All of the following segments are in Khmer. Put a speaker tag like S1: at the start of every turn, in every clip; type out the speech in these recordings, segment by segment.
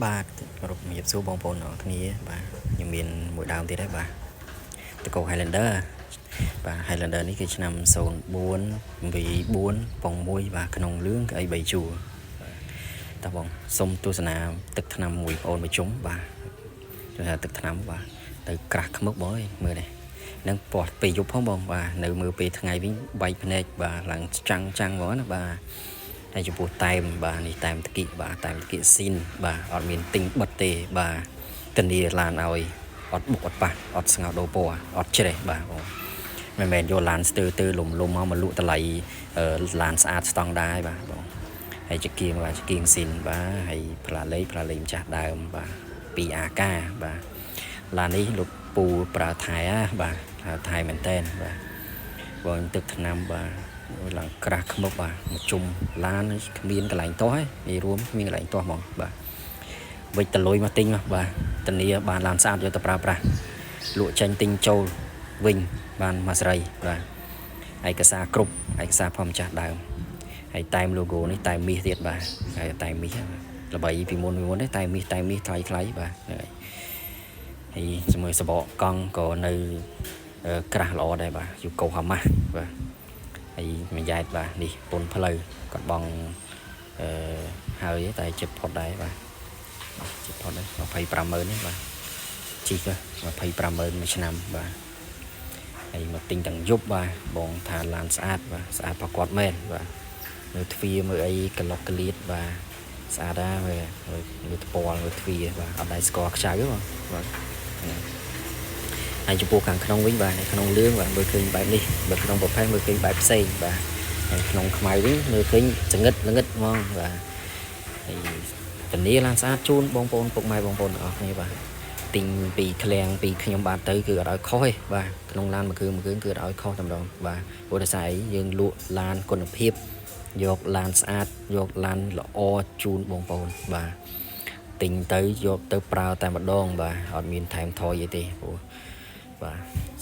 S1: បាទគោរពជំរាបសួរបងប្អូនទាំងអស់គ្នាបាទខ្ញុំមានមួយដើមទៀតហើយបាទតកោ Highlander បាទ Highlander នេះគឺឆ្នាំ04 V4 ប៉ុង1បាទក្នុងលឿងក្អី3ជួរបាទតោះបងសុំទស្សនាទឹកថ្នាំមួយបងអូនមួយជុំបាទទស្សនាទឹកថ្នាំបាទទៅក្រាស់ខ្មឹកបងអើយមើលនេះនឹងពណ៌ពេលយប់ផងបងបាទនៅមើលពេលថ្ងៃវិញបែកភ្នែកបាទឡើងចាំងចាំងហ្មងណាបាទហើយចំពោះតែមបាទនេះតែមតគិបាទតែមតគិស៊ីនបាទអត់មានទិញបិទទេបាទធានាឡានឲ្យអត់បុកអត់ប៉ះអត់ស្ងោដូរពណ៌អត់ច្រេះបាទបងមិនមែនយកឡានស្ទើទៅលំលំមកមកលក់តម្លៃឡានស្អាតស្តង់ដារបាទបងហើយចង្គៀងបាទចង្គៀងស៊ីនបាទហើយផ្លាលេខផ្លាលេខម្ចាស់ដើមបាទ 2AK បាទឡាននេះលោកពូប្រើថែបាទថែមែនតែនបាទបងទឹកថ្នាំបាទឡើងក្រាស់ខ្មុកបាទមកជុំឡានគ្មានកន្លែងទាស់ទេនិយាយរួមគ្មានកន្លែងទាស់ហ្មងបាទវិចតលុយមកទិញមកបាទធានាបានឡានស្អាតយកទៅប្រើប្រាស់លក់ចេញទិញចូលវិញបានមួយសេរីបាទឯកសារគ្រប់ឯកសារផងម្ចាស់ដើមហើយតែម logo នេះតែមាសទៀតបាទហើយតែមាសល្បីពីមុនពីមុនទេតែមាសតែមាសថ្លៃថ្លៃបាទហ្នឹងហើយហើយជាមួយសបកកង់ក៏នៅក្រាស់ល្អដែរបាទយូកូហាម៉ាស់បាទហើយមួយយ៉ែតបាទនេះពុនផ្លូវគាត់បងអឺហើយតែចិត្តផុតដែរបាទចិត្តផុតដែរ250,000នេះបាទជីក250,000មួយឆ្នាំបាទហើយមកទិញទាំងយប់បាទបងថាឡានស្អាតបាទស្អាតប្រកបមែនបាទមើលទ្វារមើលអីក្លុកក្លៀតបាទស្អាតណាស់មើលមើលថ្ពាល់មើលទ្វារបាទអត់ដែរស្គាល់ខ្ចៅទេបងបាទហើយចំពោះខាងក្នុងវិញបាទក្នុងលឿងបាទមើលឃើញបែបនេះបើក្នុងប្រភេទមើលឃើញបែបផ្សេងបាទហើយក្នុងខ្មៅវិញមើលឃើញចងឹតល្ងឹតហ្មងបាទហើយធានាឡានស្អាតជូនបងប្អូនពុកម៉ែបងប្អូនទាំងអស់គ្នាបាទទិញពីឃ្លាំងពីខ្ញុំបាទទៅគឺអត់ឲ្យខុសទេបាទក្នុងឡានមួយគ្រឿងមួយគ្រឿងគឺអត់ឲ្យខុសតែម្ដងបាទព្រោះដោយសារអីយើងលក់ឡានគុណភាពយកឡានស្អាតយកឡានល្អជូនបងប្អូនបាទទិញទៅយកទៅប្រើតែម្ដងបាទអត់មានថែមថយអីទេព្រោះបាទ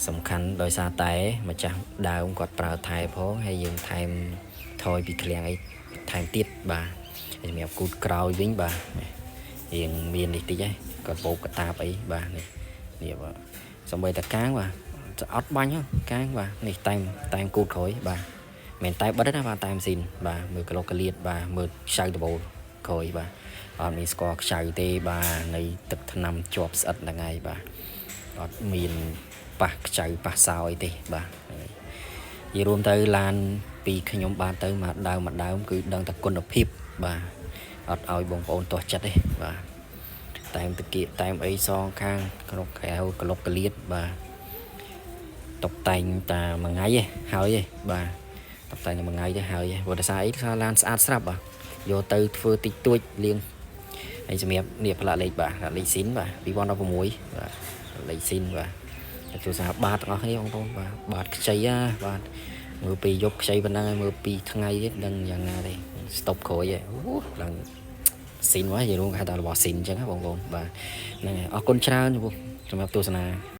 S1: សំខាន់ដោយសារតែម្ចាស់ដើមគាត់ប្រើថែផងហើយយើងថែមថយពីឃ្លាំងអីថែមទៀតបាទហើយសម្រាប់គូតក្រោយវិញបាទរៀងមាននេះតិចហ៎គាត់បោកកតាបអីបាទនេះនេះបាទសំបីតកាងបាទអត់បាញ់ហ៎កាងបាទនេះតែមតែមគូតក្រោយបាទមិនតែបិទទេណាបាទតែមស៊ីនបាទមើលក្លុកកលៀតបាទមើលខ្ចៅដបូលក្រោយបាទអត់មានស្គាល់ខ្ចៅទេបាទនៃទឹកថ្នាំជាប់ស្អិតហ្នឹងហើយបាទអត់មានប៉ះខ្ចៅប៉ះសោអីទេបាទនិយាយរួមទៅឡានពីខ្ញុំបាទទៅមកដើមមកដើមគឺដឹងតែគុណភាពបាទអត់ឲ្យបងប្អូនទាស់ចិត្តទេបាទតែមតាគៀកតែមអីសងខាងក្នុងកែវក្លុកកលៀតបាទតុបតែងតាមួយថ្ងៃឯងហើយឯងបាទតុបតែងតែមួយថ្ងៃទេហើយឯងព្រោះដោយសារអីថាឡានស្អាតស្រាប់បាទយកទៅធ្វើតិចតួចលៀងហើយសម្រាប់នេះផ្លាកលេខបាទលេខស៊ីនបាទ2016បាទលេខស៊ីនបាទទស្សនាបាទទាំងអស់គ្នាបងប្អូនបាទបាទខ្ចីណាបាទមើលពីយប់ខ្ចីប៉ុណ្ណឹងហើយមើលពីថ្ងៃទៀតដឹងយ៉ាងណាទេស្តុបក្រោយឯងអូឡើងស៊ីនមកនិយាយរួមគេហៅថារបស់ស៊ីនអញ្ចឹងណាបងប្អូនបាទហ្នឹងហើយអរគុណច្រើនចំពោះសម្រាប់ទស្សនា